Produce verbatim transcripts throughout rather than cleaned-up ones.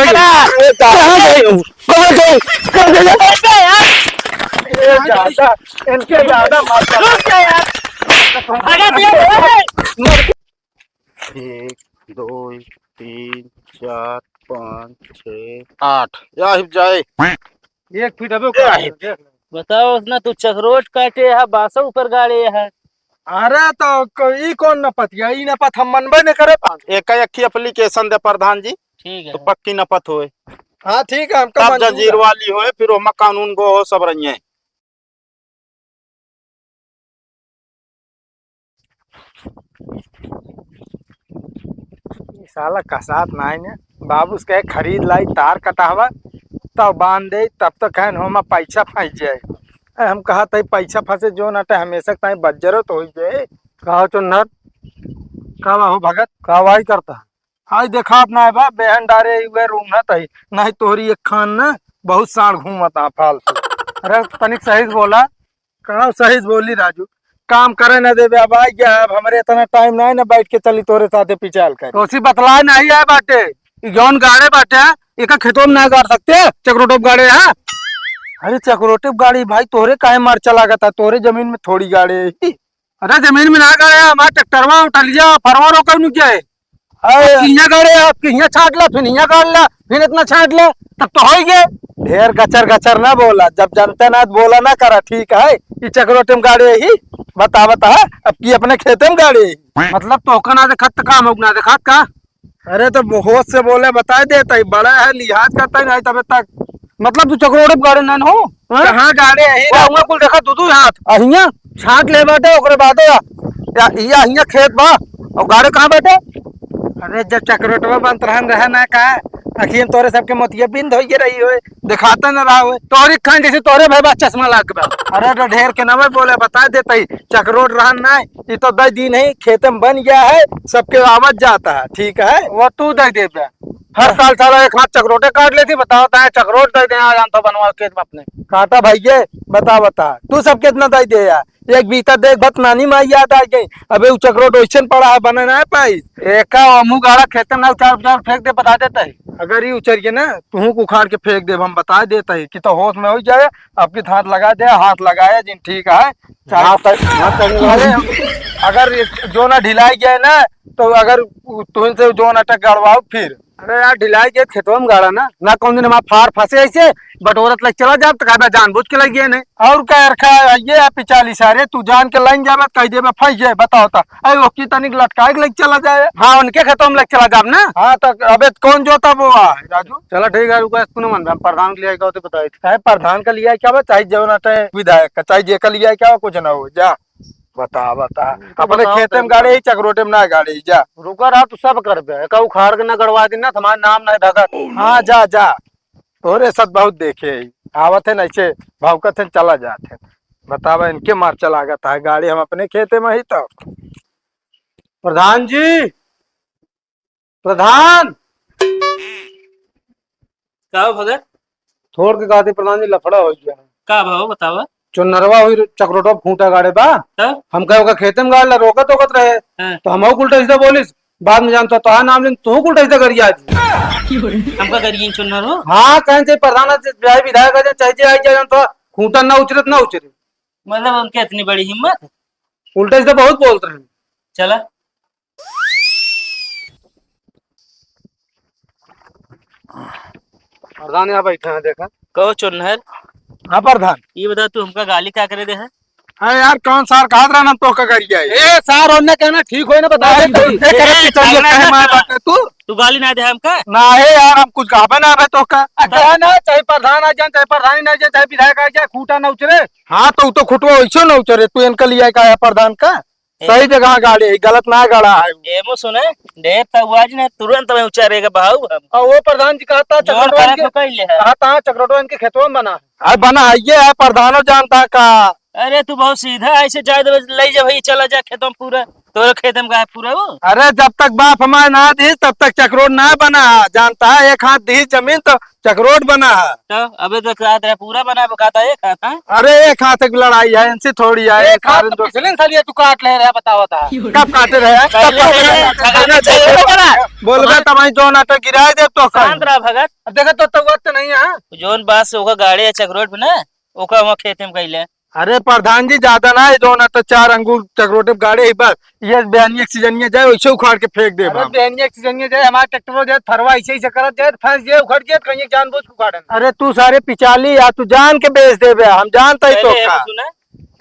कहाँ गए हो? कहाँ गए? कहाँ गए? ए, ज्यादा, इनके ज्यादा मत करो। रुक जा यार। भागा दिया। एक, दो, तीन, चार, पाँच, छः, आठ। या हिप जाए। एक फीट अबे ऊपर। बताओ, उसने तू चकरोट काटे है, बासो ऊपर गाड़े है। अरे तो क-, ई कौन नपत या? ई नपत हम मनबे नहीं करे पान। एक, एक ही application दे प्रधान जी, ठीक है। तो पक्की नपत होए। हाँ, ठीक है, हमका तब मंजूर जंजीर है। वाली होए, फिर ओमा कानून गो हो सब रहिए। ई साला कसात नाई ने। बाबू से कहे खरीद लाई तार कटावा, तब बांध दे, तब तो कहन होमा पैसा फंस जाए। ए, हम कहा तई पैसा फंसे जो ना ते हमेशा ताई बज्जरो तो होई जाए। कहा चुन्नर, का बा हो भगत, का वाई करता? आज देखात ना बा, बेहन डारे हुए रूंघत है, नहीं तोहरी एक खान ना बहुत साँड़ घूमत आ फालतू। अरे तनिक सही से बोला। का सही से बोली राजू, काम करे ना देबे। अब आ गया है, अब हमरे इतना टाइम ना है ना बैठ के चली तोरे साथे पिचाल कर। तो उसी बतलाए नहीं है बाटे, ई जौन गाड़े बाटे, एका खेतों में ना गाड़ सकते, चकरोटो पे गाड़े है। अरे चकरोटो पे गाड़ी भाई तोरे काहे मार चला गता, तोरे जमीन में थोड़ी गाड़े है। अरे जमीन में ना गाड़े, हमार ट्रैक्टरवा उठा लिया, फरवा रोका नु क्या है? अरे। हियाँ गाड़े, आप हियाँ छाट ला, फिर हियाँ गाड़ ला, फिर इतना छाट ला, तब तो होई गए। ढेर गचर गचर ना बोला, जब जानते ना तो बोला ना करा, ठीक है? ई चकरोटे में गाड़े ही, बता बता, अब की अपने खेते में गाड़े ही। मतलब तो ओका ना देखात तो का, हम ना देखात का? अरे तो होश से बोले, बताए देता ही, बड़ा है, लिहाज करता ही नहीं तबे तक। मतलब तू चकरोटे पे गाड़े ना हो? हाँ? कहाँ गाड़े है? वो हुआं कुल देखा दू दू हाथ। आ हियां छाट ले बाटे, ओकरे बादे या, या, या हियां खेत बा। और गाड़े कहाँ बाटे? अरे जब चकरोटवा बनत रहन रहे ना का, अखियन तोरे सबके मोतिया बिंद होइए रही होए, दिखाते न रहा होए। तोरी खान जैसे तोरे भाई बा चश्मा लाग बा। अरे तो ढेर के नवे बोले, बता देते ही, चकरोट रहन ना, ई तो दई दिन ही खेते में बन गया है, सबके आवत जाता है, ठीक है? वो तू दे देबे। हर साल साला एक हाथ चकरोटे काट लेती, बताओ ताए चकरोट दे दे, आ जानता बनवा खेत में अपने। काटा भैये, बता, बता, तू सब कितना दे दे यार? एक बीता देख भत नानी माई याद आ गई। अबे उ चकरोट ओइसन पड़ा है, बने ना पाई। एका मुंह गाड़ा खेते में ना उचार उचार फेंक दे, बता देता है। अगर ये उचर के ना, तुहू को उखाड़ के फेंक दे, हम बता देता है कि तो होश में हो जाए, आपकी हाथ लगा दे, हाथ लगाया जिन ठीक है। चाहे हाँ, सर, हाँ, सर। अरे, अगर ये जो ना ढिलाई गया ना, तो अगर उ-, तुहिन से जोन अटक गड़वाओ फिर। अरे यार, ढिलाई के खेतवा में गाड़ा ना, ना कौन दिन हमार फार फंसे ऐसे, बटोरत लग चला जाब, तो कहबे जानबूझ के लग गए ने। और का यार, खा, ये आप चालीस सारे, तू जान के लाइन जाबे, कह देबे फंस जाए, बताओ तो। अरे, ओकी तनिक लटकाए के लग चला जाए। हाँ, उनके खेतवा में लग चला जाब ना। हाँ, तो अबे कौन जोता बोआ है, राजू? चला ठीक है, रुको, तू ना मन, हम प्रधान के लिए आए, कहते बताए। चाहे प्रधान का लिए आए क्या बा, चाहे जौन अटे विधायक का, चाहे जे का लिए आए क्या बा, कुछ ना हो, जा। बता, बता। हम्म, तो अपने बताओ खेते में तनी। गाड़े ही, चकरोटे में ना गाड़े ही, जा। रुका रहा, तू सब करबे। एका उखाड़ के ना गड़वा दी ना, तो हमार नाम नहीं भगत। हाँ, जा, जा। तोरे साथ बहुत देखे ही। आवत है ना ऐसे, भौंकत है, चला जात है। बतावा, इनके मार चला गता है, गाड़ी हम अपने खेते में ही तो। प्रधान जी, प्रधान। का हो भगत? छोड़ के कहते प्रधान जी, लफड़ा हो गया। का भाव बतावा? चुनरवा हुई चकरोटो खूंटा गाड़े बा। तब? हम कहे ओकर खेते में गाड़ ला, रोकत ओकत रहे। हाँ। तो हम उल्टा सीधा बोलिस, बाद में जानता तो नाम लेन तू उल्टा सीधा करिया आज। हमका करिए चुनर हो? हाँ, कहें चाहे प्रधान से चाहे विधायक आ जाए, चाहे जे आ जाए, जानता खूंटा ना उचरे तो ना उचरे। मतलब उनके इतनी बड़ी हिम्मत? उल्टा सीधा बहुत बोलते हैं। चला। प्रधान यहाँ बैठा है, देखा। कहो चुन्नर। हाँ प्रधान। ये बता, तू हमका गाली का करे दे है? अरे यार, कौन सार कहा रहा ना तो का करिया है? ए सार, उनने कहना ठीक होए ना, बता दे। ए, ए, ए, करत की चलिए, ए, कहे ए, मार बात है तू? तू गाली ना दे हमका? ना है यार, हम कुछ कहबे ना रहे तो का। अच्छा है ना, चाहे प्रधान आ जाए, चाहे प्रधानी ना आ जाए, चाहे विधायक आ जाए, खूंटा ना उचरे। हाँ, तो उ तो खुटवा वैसे ना उचरे, तू इनका लिया का है प्रधान का? ए- सही जगह गाड़ी है, गलत ना गाड़ा है। एमो सुने, ढेर तक आज ने तुरंत में उचारेगा भाऊ हम। और वो प्रधान जी कहा था जोर चक्रटोन करे के, तो कह ले है। कहा था चक्रटोन के खेतवा में बना है। अरे बना है, ये है प्रधानो जानता का। अरे तू बहुत सीधा, ऐसे जाए दे, ले जा भाई, चला जा खेतों में पूरा। तोरे खेते में का है पूरा वो? अरे जब तक बाप हमारे ना दिहिस, तब तक चकरोट ना बना है। जानता है, एक हाथ दिहिस जमीन तो चकरोट बना है। तो अबे तो कहत रहे पूरा बना, वो कहता एक हाथ, हाँ? अरे एक हाथ की लड़ाई है, इनसे थोड़ी है, एक हाथ सारे तो जो पिछले साल ये तू काट ले रहा, बतावा था। कब काटे रहे? कब पहले काटे रहे? झगड़ा, झगड़ा, झगड़ा। बोलबे तब वहीं जोन आटा गिराए दे तो कहीं। शांत रहा भगत। अब देखा तो, तो वक्त नहीं है। जोन बात से ओका गाड़े है चकरोट पे ना, ओका वहाँ खेते में कैले। अरे प्रधान जी, ज्यादा ना है, जोन आटा चार अंगूर चकरोटे पे गाड़े ही बस। ये बिहानिया के सीजनिया जाए, वैसे उखाड़ के फेंक दे अरे बाप। बिहानिया के सीजनिया जाए, हमारा ट्रैक्टर हो जाए, फरवा ऐसे ही से करत जाए, फंस जाए, उखड़ जाए, कहीं जानबूझ के उखाड़न। अरे तू सारे पिचाली या तू जान के बेच देबे, हम जानता ही तो पहले का। सुना,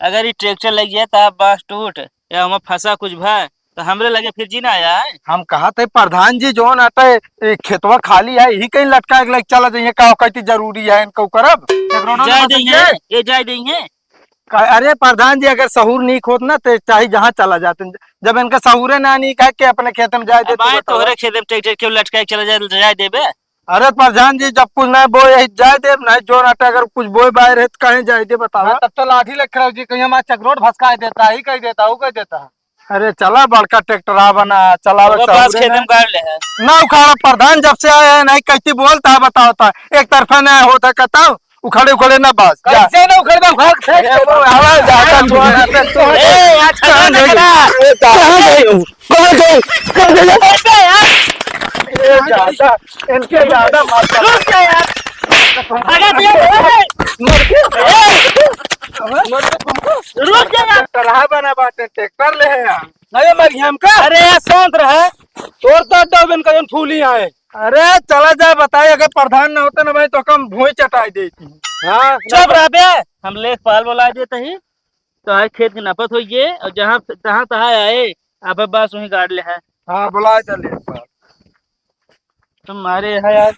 अगर ये ट्रैक्टर लग जाए तो आप बांस टूट या हमें फंसा कुछ भा तो हमरे लगे फिर जी ना आया है। हम कहा थे प्रधान जी, जोन आटा है, ये खेतवा खाली है, यही कहीं लटका के लेके चला जाइए, का कहती जरूरी है इनको करब? चकरोटो जाए में देंगे, फंस ये जाए देंगे। का-, अरे प्रधान जी, अगर सहूर नीक होत ना, तो चाहे जहाँ चला जाते। जब इनका सहूरे ना नीक है, के अपने खेत में जाए दे, अब तू आए बतावा। तोहरे खेत में ट्रैक्टर क्यों लटकाए के चला जाए, जाए देबे? अरे प्रधान जी, जब कुछ नहीं बोए, यही जाए दे, नहीं जोन आटा, अगर कुछ बोए बाए रहे, तो कहीं जाए दे, बतावा। हाँ, तब तो लाठी लेके खड़ा हो जी, कहीं हमारा चकरोट भसकाए देता, ही कह देता, वो कह देता। अरे चला, बड़का ट्रैक्टरवा बना, चलावे ओकर पास सहूरे खेत ना। में गाड़ ले है। ना उखाड़ा प्रधान, जब से आया है, नहीं कहती बोलता है, बताओ तो। एक तरफा ना होता कहता, उखड़े उखड़े ना बस, जा। कैसे ना उखड़े, उखाड़ के फेंक ए, दे। वो आवाज आता है, तू आवाज आता है, तू ए, यार, झगड़ा कहाँ ना गई? करा। ए, कहाँ गई? कहाँ गई? कहाँ गई? ए, यार। ए, ज्यादा, इनके ज्यादा मत कर। रुक जा यार। अरे, ए, ए, मर गया। ए, मर गया तुमको। रुक जा यार। ट्रैक्टर है बना बाटे, ट्रैक्टर ले है यार। नहीं, मर गया हमका। अरे, यार, शांत रहे। तोर तो डबन का जौन फूली आए। अरे चला जाए, बताए, अगर प्रधान ना होते ना भाई, तो हम भोई चटाई देती। हाँ, चुप रह बे, हम लेखपाल बुलाए देते ही, तो आज खेत के नपत होइए और जहाँ, जहाँ तहाँ आए, आप बस वहीं गाड़ ले है। हाँ, बुलाए चल लेखपाल। तुम्हारे है यार।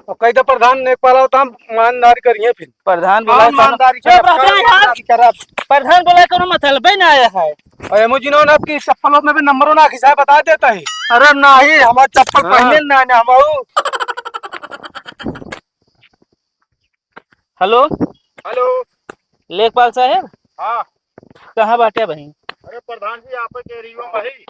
और कही तो प्रधान लेखपाल हो तो हम ईमानदारी करिए फिर। प्रधान हाँ, बुलाए तो ईमानदारी चुप रह बे यार। ईमानदारी करब। प्रधान बुलाए कोनो मतलबे ना आया है। और एमओ जी ने आपकी चप्पलों में भी नंबरों ना खिंचाए बता देता है। अरे नाही, हमार चप्पल हाँ। पहने ना, ना हम आऊ। हेलो। हेलो। लेखपाल साहेब। हाँ। कहाँ बाटे भाई? अरे प्रधान जी, आप के एरिया में ही।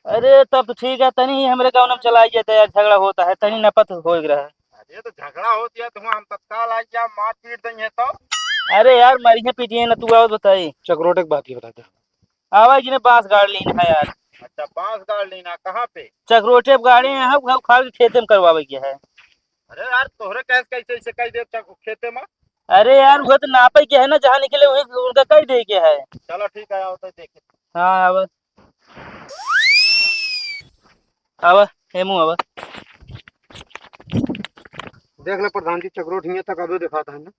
अरे तब तो ठीक है, तनी ही हमरे गाँव में चला आइए तो यार, झगड़ा होता है, तनी नपत हो रहा है। अरे तो झगड़ा होत है तो हम तत्काल आ गया, मार पीट देंगे तो। अरे यार, मारिए पीटिए ना, तू आवत बताई। चकरोटे के बात ये बता दे। आवा जी ने बांस गाड़ लीन है यार। अच्छा, बांस गाड़ लीन है, कहाँ पे? चकरोटे पे गाड़े हैं, हम उखाड़ के खेते में करवावे के है। अरे यार, तोहरे कैसे, कैसे, ऐसे कह दे चक-, खेते में? अरे यार, वो तो नापे के है ना, जहाँ निकले वही उनका कह दे के है। चलो ठीक है, आओ तो देखे। हाँ, आवा। आवा, हेमू आवा। देख ले प्रधान जी, चकरोट हियां तक अबे दिखाता है ना।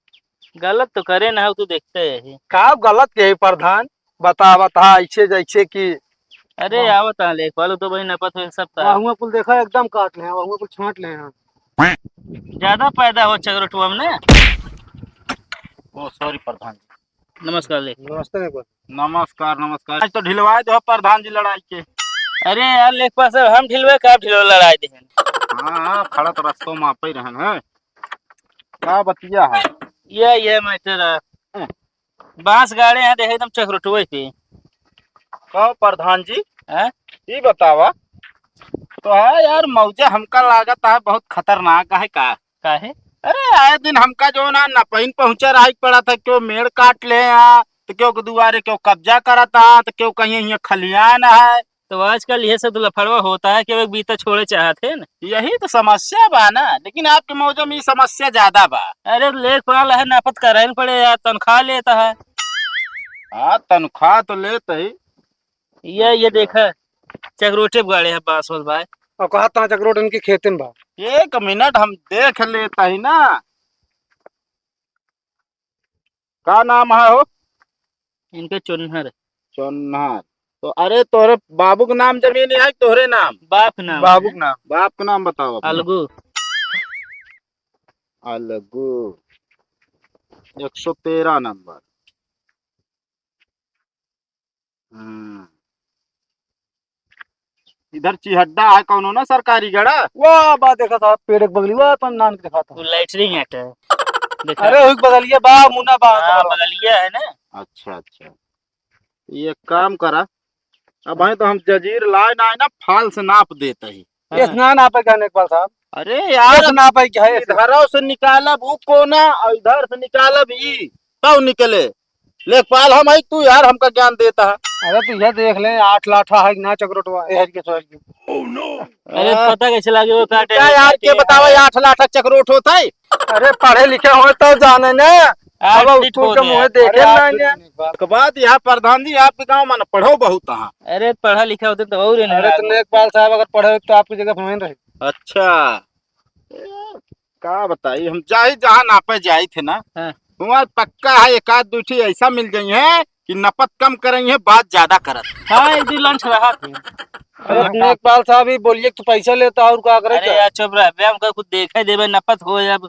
गलत तो करे ना हो, तू देखते ही। का गलत के है प्रधान? बता, बता, ऐसे जैसे कि अरे वाह। आवत है लेखपाल, तो भाई नपत हो सब था। वहाँ कुल देखा, एकदम काट ले हैं, वहाँ कुल छांट ले हैं। ज्यादा पैदा हो चकरोटुआ में ना। ओ, सॉरी प्रधान जी। नमस्कार लेख। नमस्ते लेखपाल। नमस्कार, नमस्कार। आज तो ढिलवाए दो प्रधान जी लड़ाई के। अरे यार लेखपाल साहब, हम ढिलवे का, आप ढिलवा लड़ाई दे। हाँ, हाँ, खड़ा तो रस्तों में आप ही रहन है। का बतिया है? ये, ये मैटर है। हम्म। बांस गाड़े हैं, देखे एकदम चकरोटुए पे। का प्रधान जी? हैं? ई बतावा। तो है यार, मौजा हमका लागत है बहुत खतरनाक है का? काहे? अरे, आए दिन हमका जो ना नपहिन पहुंचा रहा पड़ा था, क्यों मेड़ काट ले हैं, तो क्यों के दुआरे क्यों कब्जा करत हैं, तो क्यों कहीं यहाँ खलियान है। तो आजकल ये सब तो लफड़वा होता है, क्यों एक बीता छोड़े चाहत है ना। यही तो समस्या बा ना, लेकिन आपके मौजा में ये समस्या ज्यादा बा। अरे, लेखपाल है, नपत कराइन पड़े यार, तनख्वाह लेता है। हाँ, तनख्वाह तो लेत ही। ये, ये देखा, चकरोटे गाड़े है बांस वास भाई। और कहा था चकरोट इनके खेते में बा। एक मिनट हम देख लेता ही ना। का नाम है हो? इनके चोन्हर। चोन्हर। तो अरे तोहरे बाबू के नाम जमीन है कि तोहरे नाम? बाप नाम बाबू है। के नाम। बाप के नाम बताओ अपने। अलगू। अलगू। एक सौ तेरह नंबर। हम्म। इधर चिहड्डा है कौनो ना सरकारी गड़ा। वाह, बा देखा साहब, पेड़ एक बगली, वाह, अपन नान के दिखाता। वो लैटरिन है। देखा? अरे, हुई बगलिया बा, मुन्ना बा, हाँ, बगलिया है ना। अच्छा, अच्छा। ये काम करा, अब भाई तो हम जजीर लाए ना, ना फाल से नाप देत ही। हाँ। इतना नापे का नेकपाल साहब? अरे यार, इतना नापे का है? इधरों से निकालब ऊ कोना और इधर से निकालब ई, तब निकले। लेखपाल हम है तू यार, हमका ज्ञान देता है। अरे तू यह देख ले, आठ लाठा है कि ना चकरोटवा, ए हर के सोहर के। अरे हाँ। पता कैसे लागे वो काटे का है, यार, काटे के बतावा, है। आठ लाठा चकरोट होता है? अरे पढ़े लिखे हो तो जाने ना। आठ अब फीट स्कूल हो के रहे मुँह हैं। देखे अरे ना आठ फीट ने। के बाद यहाँ प्रधान जी, आपके गाँव में ना पढ़ो बहुत हाँ। अरे पढ़ा लिखा होते तो और ही ना अरे तो लागो। नेकपाल साहब अगर पढ़े तो आपकी जगह पर वहीं रहे। अच्छा, ए, का बताई, हम जाई जहाँ नापे जाई थे ना, हाँ। वहाँ पक्का है एक आध दू ठी ऐसा मिल गई है कि नपत कम करई है, बात ज्यादा करत। हाँ, एक दिन लंच रहा थे। अरे हाँ। नेकपाल साहब ही बोलिए तो पैसा लेता और का करे अरे क्या? यार चुप रह बे, हमका कुछ देखे देबे, नपत हो अब।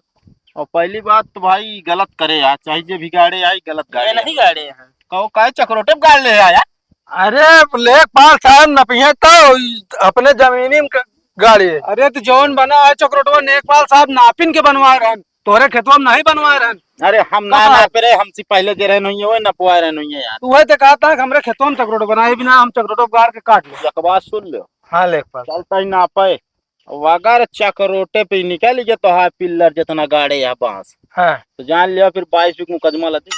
और पहली बात तो भाई गलत करे यार, चाहे जे भी गाड़े आई गलत ये गाड़े। नहीं गाड़े हैं। कहो काहे चकरोटे पे गाड़ ले आया? अरे लेखपाल साहब नपिए तो अपने जमीनी में क-, गाड़ी है। अरे तो जौन बना है चकरोटवा नेकपाल साहब नापिन के बनवाए रहन, तोहरे खेतवा में नहीं बनवाए रहन। अरे हम ना कब आए? नापे रहे, हमसे पहले जे रहन हुई है, वो नपवाए रहन हुई है यार। तू है तो कहा था कि हमरे खेतवा में चकरोट बनाए बिना हम चकरोटवा गाड़ के काट ले। एक बात सुन लो। हाँ लेखपाल। चलता ही नापे। अब अगर चकरोटे पे निकल गया तो हाँ पिल्लर जितना गाड़े या बांस। हाँ। तो जान लिया फिर बाईस भी मुकदमा लदी।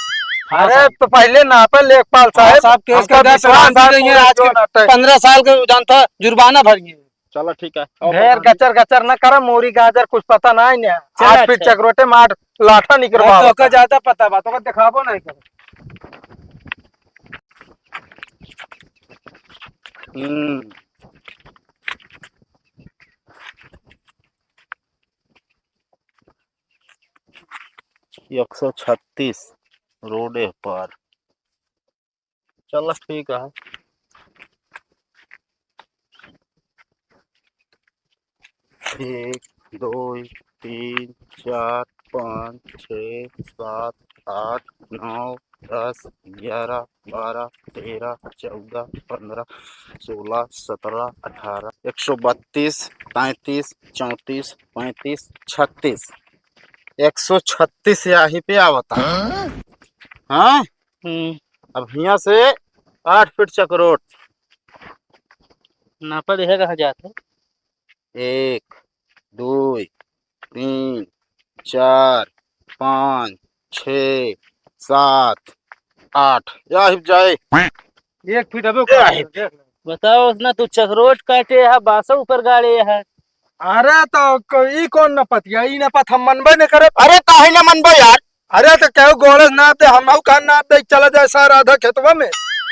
अरे तो पहले नापे लेखपाल हाँ, साहब। साहब, केस हमका कर दे, विश्वास चालान भी है देंगे, कि आज के जो नापे। पन्द्रह साल के जानता जुर्माना भर गए। चलो ठीक है। ढेर गचर गचर न करा, मूरी गाजर कुछ पता ना है ना। चला, आठ फीट अच्छा। चकरोटे में आठ लाठा निकरवा अरे, तोका होता। ज्यादा पता बा, तोका दिखाबो नहीं कर। हम्म। एक सौ छत्तीस रोडे पर। चलो ठीक है। एक, दो, तीन, चार, पाँच, छः, सात, आठ, नौ, दस, ग्यारह, बारह, तेरह, चौदह, पन्द्रह, सोलह, सत्रह, अठारह, एक सौ बत्तीस, तैंतीस, चौंतीस, पैंतीस, छत्तीस। एक सौ छत्तीस यहीं पे आवता। हाँ? हम्म। अब हियाँ से आठ फीट चकरोट। नापा देखे कहाँ जात है? एक, दो, तीन, चार, पाँच, छः, सात, आठ। या हिप जाए। एक फीट अबे ए, ऊपर आही। देख ले। बताओ, उतना तू चकरोट काटे है, बासो ऊपर गाड़े है। अरे तो क-, ई कौन नपतिया? ई नपत हम मनबे न करे। अरे काहे न मनबे यार? अरे तो केहू गोड़े नाप दे, हमहू का नाप दे, चला जाए सारा आधा खेतवा में।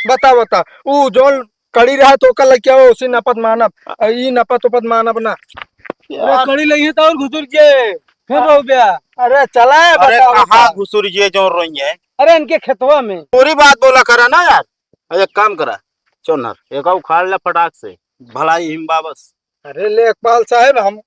बता, बता, ऊ जौन कड़ी रहा तो ओकर लगिया हो, उसी नपत मानब, आ ई नपत उपत मानब ना। अरे यार। कड़ी लइहे तो और घुसुर के, फिर रहो बया। अरे चला है, अरे बता, कहाँ बता। घुसुर के जो रोई है? अरे इनके खेतवा में। पूरी बात बोला करा ना यार। अरे एक काम करा, चोनर, एक उखाड़ ले फटाक से, भलाई हिम्बा बस। अरे लेखपाल साहब, हम,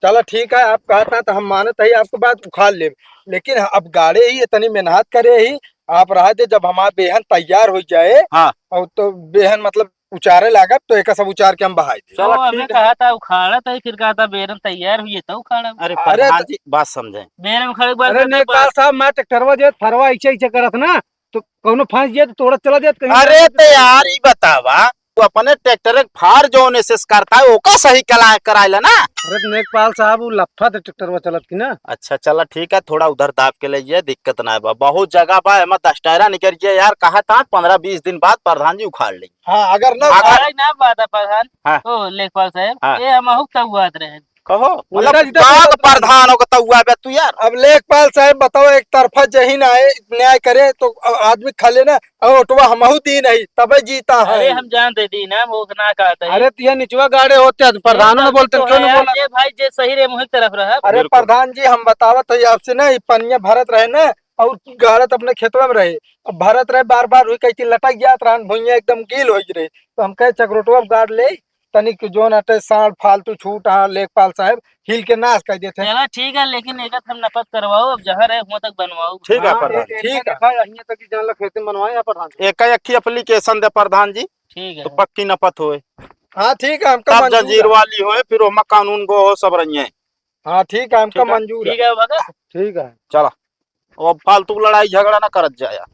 चला ठीक है, आप कहता तो हम मानत ही आपको बात उखाड़ लेब, लेकिन अब गाड़े ही इतनी मेहनत करे ही, आप रह दे, जब हमार बेहन तैयार हो जाए, हाँ। और तो बेहन मतलब उचारे लागब तो एक सब उचार के हम बहाई दे। चला तो हमें ठीक है। कहा था उखाड़ा था, फिर कहा था बेरन तैयार हुई तो उखाड़ा। अरे अरे प्रधान तो जी बात समझे। बेरन उखाड़े के बाद अरे लेखपाल साहब, मैं ट्रैक्टरवा जे फरवा ऐसे ऐसे करत ना, तो कौनो फंस जाए तो तोड़ा चला जाए कहीं। अरे तो यार, ई बतावा, तू अपने ट्रैक्टर के फार जौन एसेस करता है, ओका सही कला-, कराइला ना। अरे तो नेकपाल साहब, वो लफा तो ट्रैक्टरवा चलत की ना। अच्छा, चला ठीक है, थोड़ा उधर दाब के ले जाए, दिक्कत ना बा। बहुत जगह बा, एमा दस टायरा निकल जाए यार, कहा था पन्द्रह बीस दिन बाद प्रधान जी उखाड़ लेंगे। हाँ, अगर ना अगर अरे ना बात है प्रधान। हाँ। ओ लेखपाल साहब, हाँ। ये हम अहुक तौआत रहे। कहो, उल्टा मतलब सीधा गाँव बोलत के प्रधान हो के तौआ बे तू यार। अब लेखपाल साहब बताओ, एक तरफा जहीन आए, न्याय करे तो आदमी खा लेना, और ओटवा हमहू दी नहीं, तबे जीता है। अरे हम जान दे दी ना, वो ना कहता है। अरे तो ये निचवा गाड़े होते हैं, तो प्रधान ने बोलते तो क्यों है नहीं यार, बोला? ये भाई जे सही रहे, मुहिक तरफ रहा। अरे बिल्कुल। प्रधान जी, हम बतावत है आपसे ना, ये पनिया भरत रहे ना, और गाड़त अपने खेतवा में रहे। अब भरत रहे, बार बार हुई कही कि लटक जात रहन, भुइया एकदम गील हो रहे, तो हम कहे चकरोटवा गाड़ ले, तनिक जोन हटे साँड़ फालतू छूट, हाँ, लेखपाल साहब हिल के नाश कर देते हैं। चला ठीक है, लेकिन एक हम नपत करवाओ, अब जहाँ रहे हुआ तक बनवाओ। ठीक है हाँ, प्रधान, एक, एक ठीक है। देखा, यहाँ तक कि जान ला खेते में बनवाए या प्रधान जी। एक, एक ही application दे प्रधान जी, ठीक है। तो पक्की नपत होए। हाँ, ठीक है, हमका तब मंजूर जंजीर है। वाली होए, फिर ओमा कानून गो हो, सब रहिए। हाँ, ठीक है, हमका ठीक है। मंजूर ठीक है। है, बगा। ठीक है। चला, अब फालतू लड़ाई झगड़ा ना करत जाया।